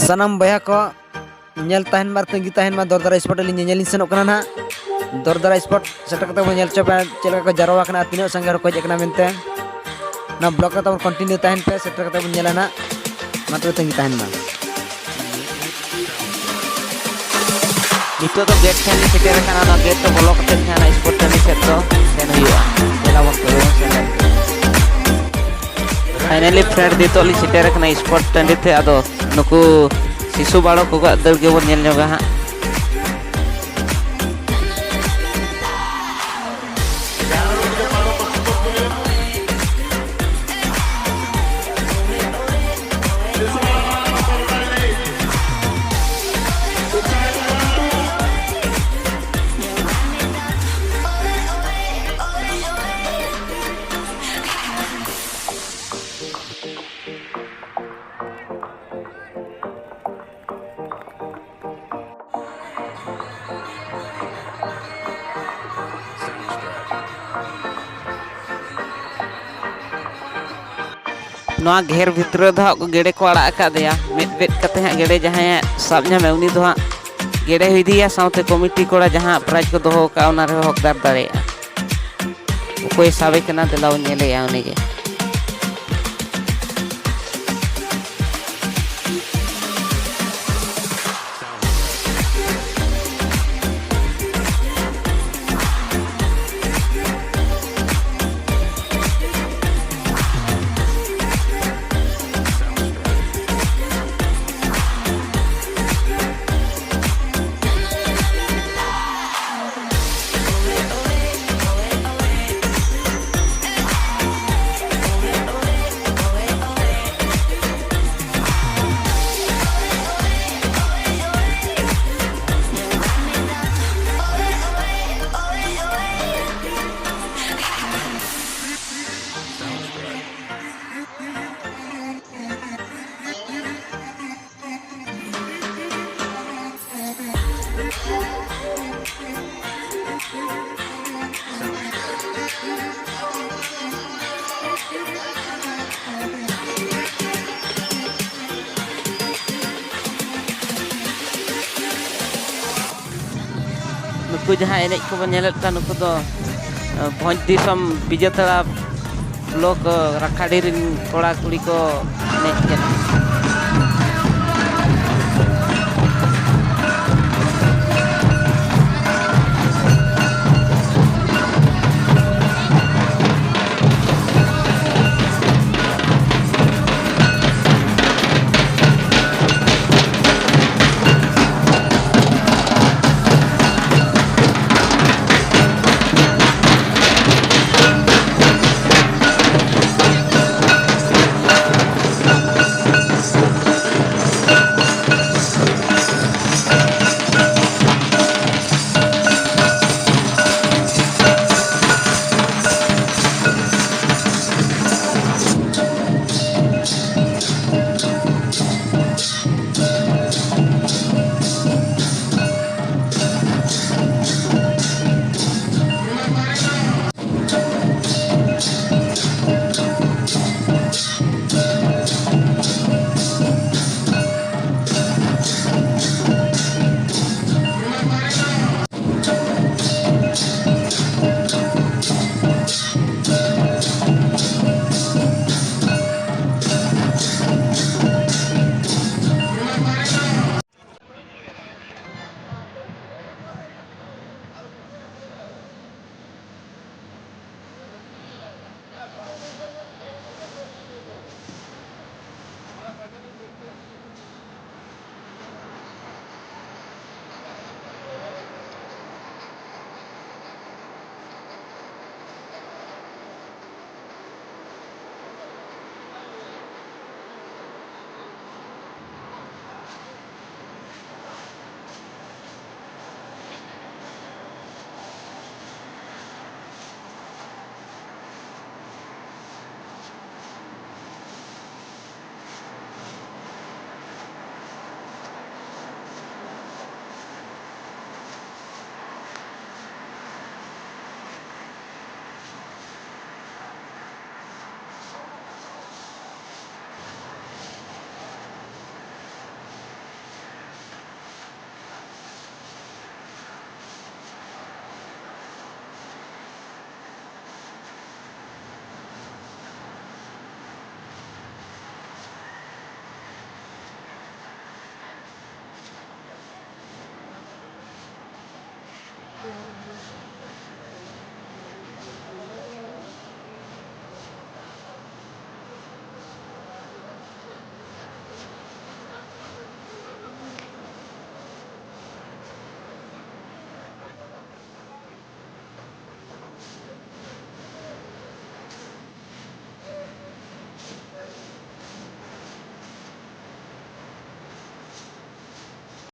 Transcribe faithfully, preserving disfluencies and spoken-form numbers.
ᱥᱟᱱᱟᱢ ᱵᱚᱭᱦᱟ ᱠᱚ ᱧᱮᱞ ᱛᱟᱦᱮᱱ ᱢᱟ ᱟᱨ ᱛᱟᱺᱜᱤ ᱛᱟᱦᱮᱱ ᱢᱟ ᱫᱚᱨᱫᱟᱨᱟ ᱥᱯᱚᱴ᱾ ᱟᱹᱞᱤᱧ ᱧᱮᱧᱮᱞ ᱞᱤᱧ ᱥᱮᱱᱚᱜ ᱠᱟᱱᱟ ᱱᱟᱦᱟᱜ᱾ ᱫᱚᱨᱫᱟᱨᱟ ᱥᱯᱚᱴ ᱥᱮᱴᱮᱨ ᱠᱟᱛᱮ ᱵᱚᱱ ᱧᱮᱞ ᱦᱚᱪᱚ ᱯᱮᱭᱟ ᱪᱮᱫ ᱞᱮᱠᱟ ᱠᱚ ᱡᱟᱨᱣᱟ ᱠᱟᱱᱟ ᱟᱨ ᱛᱤᱱᱟᱹᱜ ᱥᱟᱸᱜᱮ ᱦᱚᱲ ᱠᱚ ᱦᱮᱡ ᱟᱠᱟᱱᱟ ᱢᱮᱱᱛᱮ᱾ ᱚᱱᱟ ᱵᱞᱚᱜ ᱨᱮ ᱛᱟᱵᱚᱱ ᱠᱚᱱᱴᱤᱱᱤᱭᱩ ᱛᱟᱦᱮᱱ ᱯᱮ, ᱥᱮᱴᱮᱨ ᱠᱟᱛᱮ ᱵᱚᱱ ᱧᱮᱞᱟ ᱱᱟᱦᱟᱜ᱾ ᱢᱟ ᱛᱚᱵᱮ ᱛᱟᱺᱜᱤ ᱛᱟᱦᱮᱱ ᱢᱟ᱾ ᱱᱤᱛᱚᱜ ᱫᱚ ᱜᱮᱴ ᱴᱷᱮᱱ ᱞᱮ ᱥᱮᱴᱮᱨ ᱟᱠᱟᱱᱟ᱾ ᱚᱱᱟ ᱜᱮᱴ ᱫᱚ ᱵᱚᱞᱚ ᱠᱟᱛᱮ ᱡᱟᱦᱟᱱᱟᱜ ᱥᱯᱚᱴ ᱴᱟᱺᱰᱤ ᱥᱮᱫ ᱫᱚ ᱥᱮᱱ ᱦᱩᱭᱩᱜᱼᱟ᱾ ᱫᱮᱞᱟ ᱵᱚᱱ ᱛᱚᱵᱮ ᱵᱚᱱ ᱥᱮᱱ ᱞᱮᱱ ᱜᱮ᱾ ᱯᱷᱟᱭᱱᱟᱞᱤ ᱯᱷᱨᱮᱱᱰ, ᱱᱤᱛᱚᱜ ᱞᱤᱧ ᱥᱮᱴᱮᱨ ᱟᱠᱟᱱᱟ ᱥᱯᱚᱴ ᱴᱟᱺᱰᱤ ᱛᱮ᱾ ᱟᱫᱚ ᱱᱩᱠᱩ ᱥᱤᱥᱩ ᱵᱟᱲᱚᱠ ᱠᱚᱣᱟᱜ ᱫᱟᱹᱲ ᱜᱮᱵᱚᱱ ᱧᱮᱞ ᱧᱚᱜᱟ ᱦᱟᱸᱜ᱾ ᱱᱚᱣᱟ ᱜᱷᱮᱨ ᱵᱷᱤᱛᱨᱤ ᱨᱮᱫᱚ ᱦᱟᱸᱜ ᱜᱮᱰᱮ ᱠᱚ ᱟᱲᱟᱜ ᱟᱠᱟᱫᱮᱭᱟ᱾ ᱢᱮᱫ ᱵᱮᱫ ᱠᱟᱛᱮ ᱦᱟᱸᱜ ᱜᱮᱰᱮ ᱡᱟᱦᱟᱸᱭᱟᱜ ᱥᱟᱵ ᱧᱟᱢᱮ, ᱩᱱᱤ ᱫᱚ ᱦᱟᱸᱜ ᱜᱮᱰᱮ ᱦᱚᱸ ᱤᱫᱤᱭᱟ, ᱥᱟᱶᱛᱮ ᱠᱚᱢᱤᱴᱤ ᱠᱚᱲᱟ ᱡᱟᱦᱟᱸ ᱯᱨᱟᱭᱤᱡᱽ ᱠᱚ ᱫᱚᱦᱚ ᱟᱠᱟᱫᱼᱟ, ᱚᱱᱟ ᱨᱮᱦᱚᱸ ᱦᱚᱠᱫᱟᱨ ᱫᱟᱲᱮᱭᱟᱜᱼᱟ᱾ ᱚᱠᱚᱭ ᱥᱟᱵᱮ ᱠᱟᱱᱟ, ᱫᱮᱞᱟ ᱵᱚᱱ ᱧᱮᱞᱮᱭᱟ ᱩᱱᱤᱜᱮ᱾ ᱩᱱᱠᱩ ᱡᱟᱦᱟᱸ ᱮᱱᱮᱡ ᱠᱚᱵᱚᱱ ᱧᱮᱞᱮᱫ ᱠᱟᱱ, ᱩᱱᱠᱩ ᱫᱚ, ᱮ, ᱵᱷᱚᱸᱡᱽ ᱫᱤᱥᱚᱢ ᱵᱤᱡᱮᱛᱟᱲᱟ ᱵᱞᱚᱠ, ᱮ, ᱨᱟᱠᱷᱟᱰᱤ ᱨᱮᱱ ᱠᱚᱲᱟ ᱠᱩᱲᱤ ᱠᱚ ᱮᱱᱮᱡ ᱠᱟᱱᱟ᱾ ᱦᱮᱸ᱾